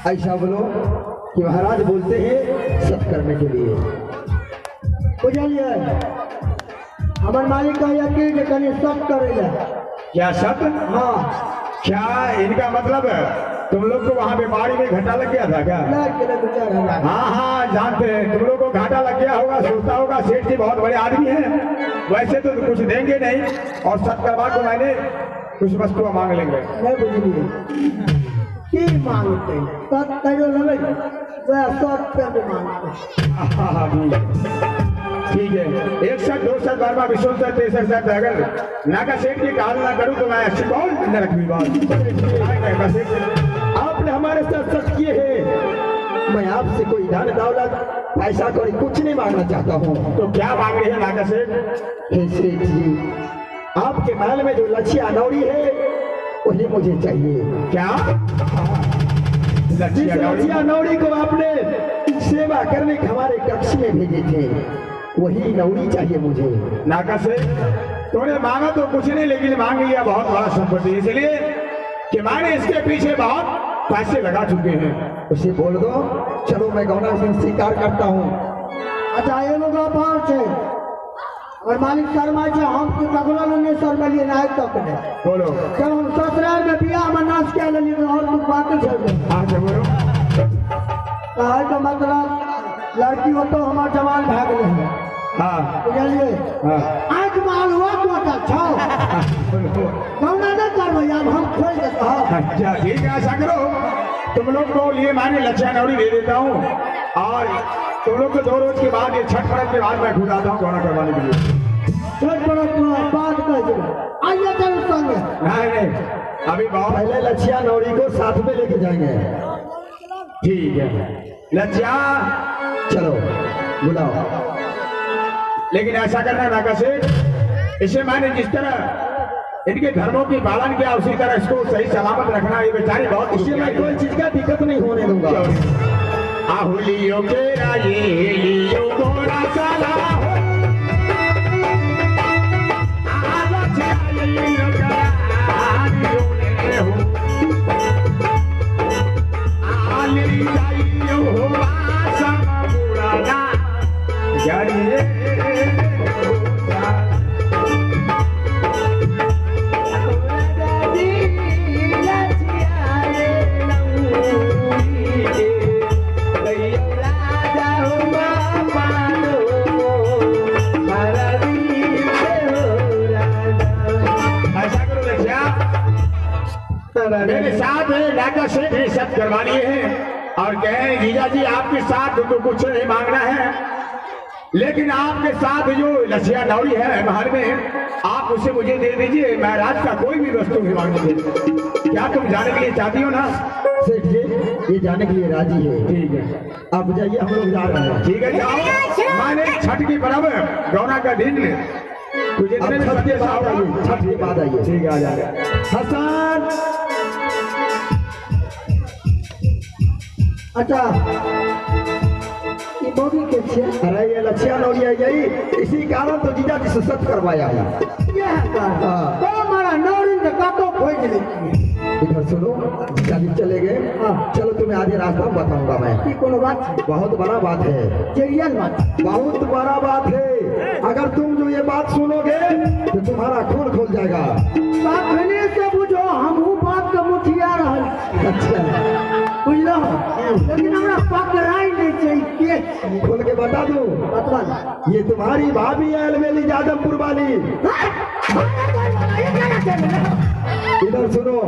ऐसा बोलो कि महाराज बोलते हैं सत करने के लिए। बुझलिए हमार मालिक कहिया कि जे कनी सत करे ले। क्या सत? हाँ। क्या इनका मतलब है तुम लोग को वहाँ बीमारी में घाटा लग गया था क्या? हाँ हाँ जानते हैं, तुम लोग को घाटा लग गया होगा, सोचता होगा सेठ जी बहुत बड़े आदमी हैं, वैसे तो कुछ देंगे नहीं और सत्कर्मा को मैंने कुछ वस्तु मांग लेंगे। नहीं बुझलिए की मांगते सत कहियो लेबै वएह सत पे मांगते। हाँ ठीक है, 1 सौ 2 सौ 12 विश्व 63 सौ अगर नाका सेठ की काल ना करूँ तो मैं सुपौल नरक विवाद। आपने हमारे साथ सच किए हैं, मैं आपसे कोई धन दौलत पैसा कोई कुछ नहीं मांगना चाहता हूँ। तो क्या मांग रहे हैं नाका सेठ? हे सेठ जी, आपके महल में जो लच्छिया नौरी है वही मुझे चाहिए। क्या? जिस लच्छिया नौरी को आपने सेवा करने के हमारे कक्ष में भेजे थे वही नौरी चाहिए मुझे। नाका सेठ तूने मांगा तो कुछ नहीं लेकिन मांग लिया बहुत बड़ा संपत्ति, इसलिए कि माने इसके पीछे बहुत पैसे लगा चुके हैं। उसे बोल दो चलो मैं गौना सिंह स्वीकार करता हूँ। अच्छा एगो गप और छै, और मालिक शर्मा छै, हम तो ककरो लग नहीं शर्मेलिए ना आज तक ने। बोलो। जब हम ससुराल में बियाह में नाच के लेलिए और कुछ बात छोड़ दे। अच्छा बोलो। कहे का मतलब लड़की हो तो हमार जवान भाग रहे। हाँ बुझलिए। हाँ आज माल हुआ तो छाओ गौना नहीं करबै आब हम खोल देते। अच्छा ठीक है, ऐसा करो तुम लोग को लिए माने लच्छा नौरी दे देता हूँ और तुम लोग को 2 रोज के बाद ये छठ पर्व के बाद मैं खुद आता हूँ गौना करवाने के लिए। छठ पर्व के बाद कह आइए चलो संगे। नहीं नहीं अभी बहुत पहले लच्छिया नौरी को साथ में लेके जाएंगे। ठीक है लच्छिया चलो बुलाओ। लेकिन ऐसा करना नाका सेठ, इसे मैंने जिस तरह इनके धर्मों की पालन किया उसी तरह इसको सही सलामत रखना। ये बेचारी बहुत, इसे मैं कोई चीज का दिक्कत नहीं होने दूंगा। आहुलियो के राये लियो गोरा साला हो आला छालियो करारियो ले हो आली जाइयो हो आसा मुरादा जानिए। मेरे साथ है नाका सेठ ही सब करवा लिए हैं और कहे जीजा जी आपके साथ तो कुछ नहीं मांगना है, लेकिन आपके साथ जो लसिया नौरी है महल में आप उसे मुझे दे दीजिए, मैं राज का कोई भी वस्तु नहीं मांगूंगी। क्या तुम जाने के लिए चाहती हो ना? सेठ जी ये जाने के लिए राजी है। ठीक है आप जाइए, हम लोग जा रहे हैं। ठीक है जाओ। मैंने छठ की पर्व गौना का दिन छठ के बाद आइए, छठ के बाद आइए। ठीक है आ जाएगा। हसन अच्छा ये बोगी के छे? अरे ये लच्छिया नौरी आई गई, इसी कारण तो जीजा जी से सत करवाया है। ये है कारण। तो हमारा नौरी के कातो खोज ले। इधर सुनो, जीजा जी चले गए। हाँ। चलो तुम्हें आधे रास्ता बताऊंगा मैं। की कोनो बात? बहुत बड़ा बात है, रियल बात, बहुत बड़ा बात है। अगर तुम जो ये बात सुनोगे तो तुम्हारा खून खोल जाएगा। तखने से बुझो हमहू बात के मुठिया रहल। अच्छा बुझलो, लेकिन हमरा पकड़ाई नहीं चाहिए। खोल के बता दूं? बता। ये तुम्हारी भाभी है अलवेली जादवपुर वाली। इधर सुनो,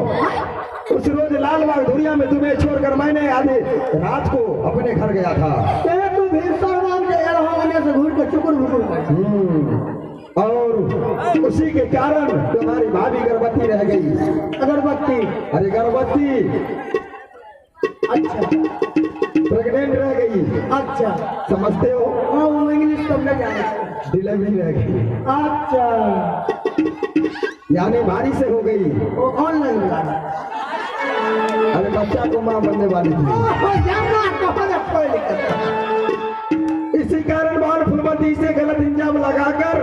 उस रोज लाल बाग धुरिया में तुम्हें छोड़कर मैंने आधे रात को अपने घर गया था। तू से घूर के चुकुर भुकुर। और उसी के कारण तुम्हारी भाभी गर्भवती रह गई। अगरबत्ती? अरे गर्भवती, अच्छा प्रेग्नेंट रह गई। अच्छा समझते हो? हाँ वो इंग्लिश तो नहीं जानते। डिलीवरी रह गई। अच्छा यानी भारी से हो गई। वो ऑनलाइन। अरे बच्चा को माँ बनने वाली थी। इसी कारण बाल फुलमती से गलत इंजाम लगाकर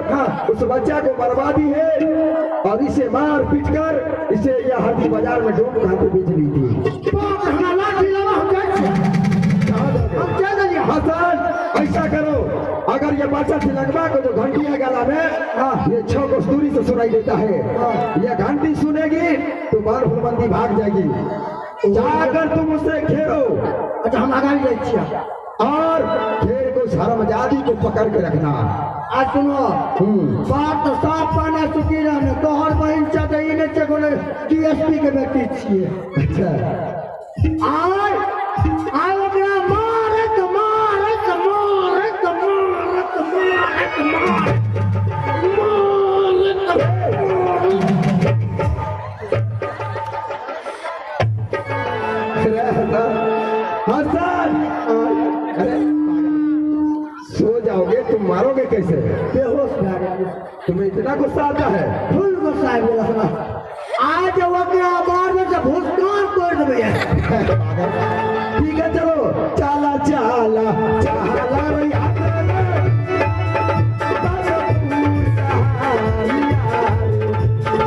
उस बच्चा को बर्बादी है और इसे मार पीट कर इसे यह हल्दी बाजार में डूब खाते बेच दी थी। बच्चा तिलकवा को जो घंटी है गला में, ये 6 कोस दूरी से सुनाई देता है। ये घंटी सुनेगी तो बार फुलबंदी भाग जाएगी। जाकर तुम उसे घेरो। अच्छा हम आगाड़ी जाइ छियै। और घेर को हरामजादी को पकड़ के रखना। आ सुनो बात साफ पाना सुखी रहने तोहर बहिन छै तऽ ई नहि छै कोनो डीएसपी के बेटी छियै। अच्छा आय आय ओकरा मारत मारत मारत मारत मारत मारत हसन, अरे सो जाओगे तुम, मारोगे कैसे? बेहोश भए गेल। तुम्हें इतना गुस्सा आता है? फुल गुस्सा आबि गेल हमरा। आज ओकरा मारबै तऽ भुसकान तोड़ि देबै। ठीक है चलो, चाला चाला चाला रे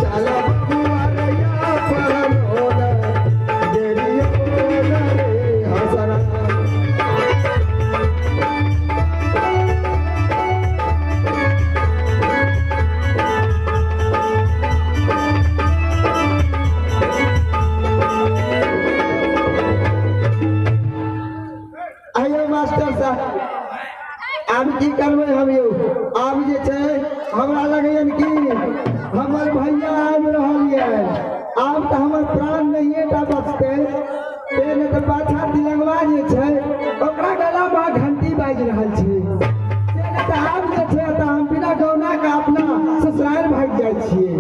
चाला बबुआ रैया परनोना गेरियो रे हसना। आइयो मास्टर साहब, आब की करबै हम यौ? आब जे छै हमरा लगैए कि हमर भैया आबि रहल यऽ। आब तऽ हमर प्राण नहिए टा बचतै। से नहि तऽ पाछा तिलंगवा जे छै ओकरा गलामे घंटी बाजि रहल छै। से नहि तऽ आब जे छै तऽ हम बिना गौनाके अपना ससुरारि भागि जाइ छियै।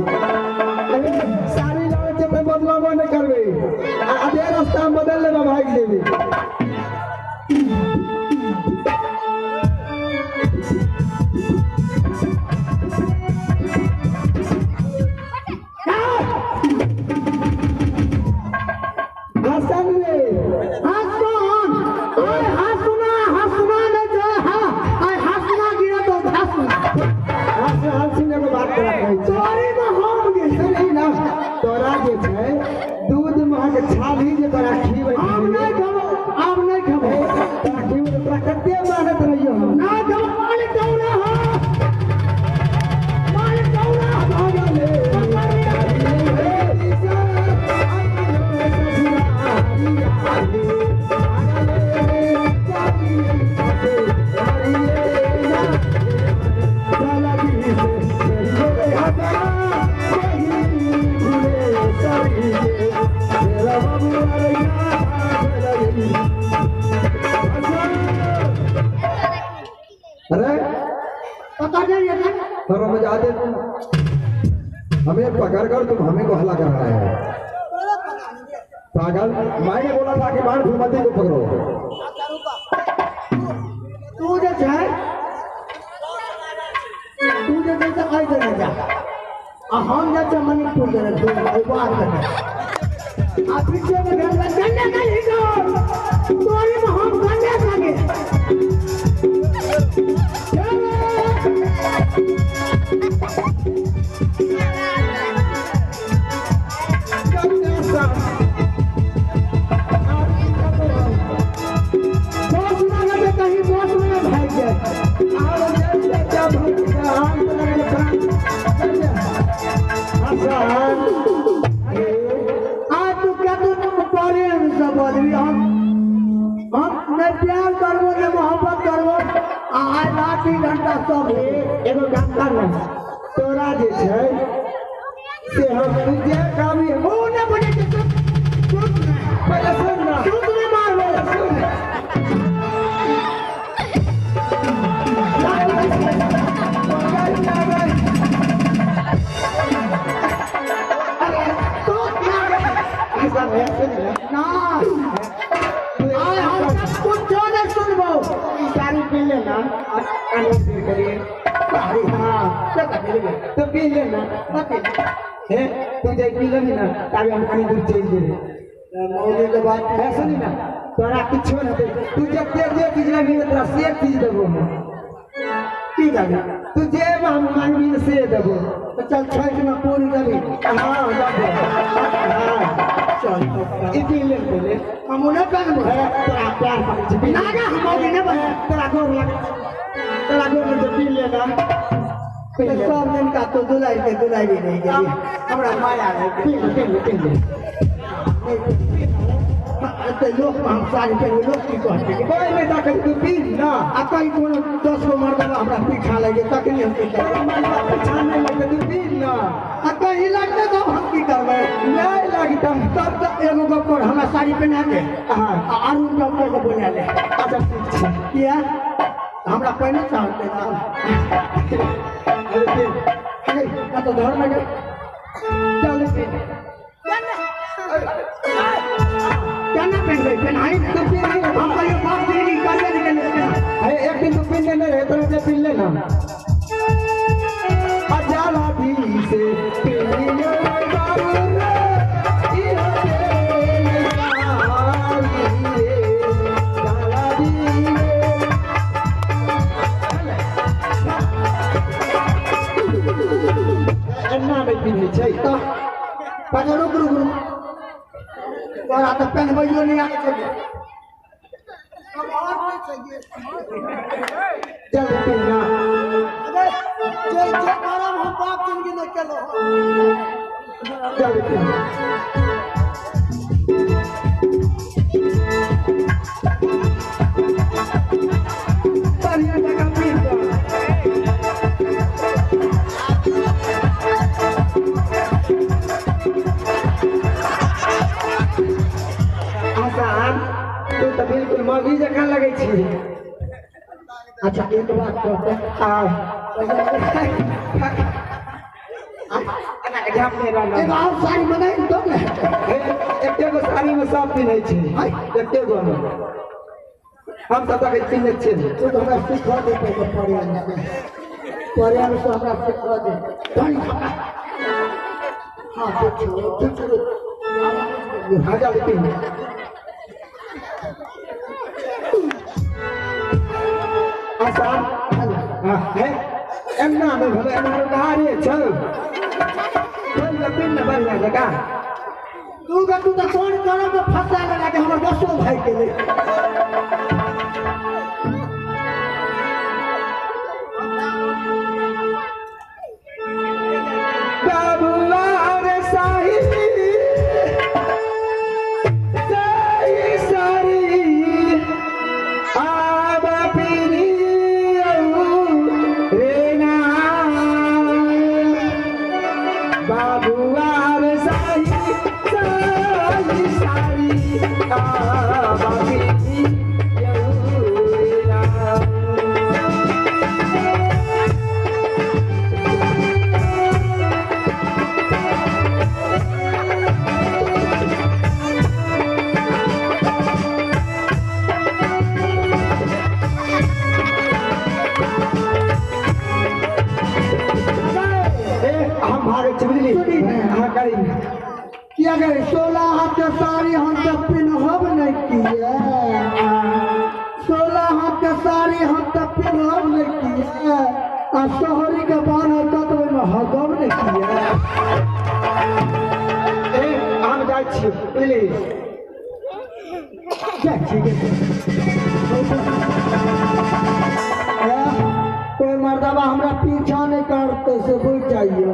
अरे साड़ी लाबै छै तऽ बदलबो नहि करबै, आ आधे रास्तामे बदलि लेबै भागि जेबै। हसन रे हसन, आय हसना हसना नहि छै, हाँ आय हसना गिरत हसना। हसन हसन एगो बात तोरा कहै छी। तोरे में हम गेल सुनही ना, तोरा जे छै दूध महक छाली जे तोरा खीबै। हम नहि खेबो, आब नहि खेबो। तोरा खीबै तोरा कते मानत रहियो हम। ना खेबो। मालिक दौड़ा हो, मालिक दौड़ा अरे पकड़ ले हरामजादे, हमें पकड़ कर तुम हमें को हल्ला कर रहा है पागल। मैंने बोला था कि मान फुलमती को पकड़ो। तू जे छै तू जे छै से एहि देने जा, आ हम जे छै मणिपुर देने एहि बात देने। आ पीछे में घर में गन्ने नहीं गो तोरे में हम गन्ने खागे। बस में लगे कहीं बस में न भाग जाए। आज तू क्या तू पढ़े हम सब आदमी हम नहीं प्यार करबो नहीं मोहब्बत करबो। आज लाठी घंटा सब एगो काम कर ना, तोरा जे छै से हम जे काम ओ नहीं बोले के चुप चुप पहिले सुन ना, चुप नहीं मारबो। सुन ना आय हम सब कुछ नहीं सुनबो। साड़ी पी लेना हाँ तो पी लेना है, तू जाई पी लेबी ना तभी हम कनी दूर चलि जेबै। मौली के बात है सुनी ना, तोरा किछो न हेतै। तू जते जे चीज लेबही तोरा से चीज देबो हम। की देबी? तू जे हम मांगबी से देबो। तो चल छठि में पूरी देबी। हाँ देबो। हाँ चल ई पी ले पहिले। हम नहीं पहनबो। तोरा प्यार करै छी। ना ना हम मौगी नहीं बने। तोरा गोर लागै छी। तोरा गोड़ में पी लेना सब दिन का तो दुलाई के दुलाई भी नहीं गई हमरा माया है पी ले पी ले पी ले तो लोग हम सारी पे लोग की कहते कोई नहीं देखै तू पी ना आ कहीं कोनो 10 गो मर्दबा हमरा पीछा लगे तखनी हम की तोरा मर्दबा पीछा नहीं लगतै तू पी ना आ कहीं लगतै तब हम की करबै नहीं लगतै तब तो एगो गप कर हमरा साड़ी पहना दे हां आ अरुण डॉक्टर के बोला ले अच्छा ठीक छै किया हमरा पहिने चाहते ना अरे पी अरे ना तो धर लगे चल पी क्या ना पहन गई पहनाई तू पी नहीं हम कहियो बाप जिंदगी करबे नहीं केने अरे एक दिन तू पी लेने रहे तो पी लेना अजाला भी से पी ले बाबू रे इहो तेरे सारी रे जाला दी एन्ना नहीं पीने छै तो पहिले रुक रुक रुक तोरा तो पहनबैयो नहीं आबै छै चल पीना अरे जे जे करब हम बाप जिंदगी नहीं केलो चल पीना बढ़िया जगह पी जा। आसान तू तो बिल्कुल मौगी जकाँ लगै छी। अच्छा एक बात कहते आ एगो और साड़ी बनाई तब ने एके गो साड़ी में सब पिन्है छै एके गो में हम सब तक पिन्है छियै। तू तो हमरा सिखा दे पहिले पढ़े से हमरा सिखा दे हाँ ठीक छै हाँ चल पिन्ह आसान हाँ है एन्ना नहीं भले एन्ना गाड़ी चल चल पिन्ह बढ़िया जगह तू का तू तो कौन करब फंसा लगा के हमर बसो भाई के ले बाबुआ रे साही साही सारी आब पीनी रे ना बाबुआ रे साही साही सारी आब पीनी रे ना। हम भागे छी बुझली हाँ करी किया गए 16 हाथ के साड़ी हम तो पिन्हब नहीं किए 16 हाथ के साड़ी हम तो पिन्हब नहीं किए आ सोहरी के बान्ह होता तो ओहिमे हगब नहीं किए। ए हम जाइ छी बुझली जा ठीक है कोई मर्दबा हमरा पीछा नहीं करते से बुझ जाइयो।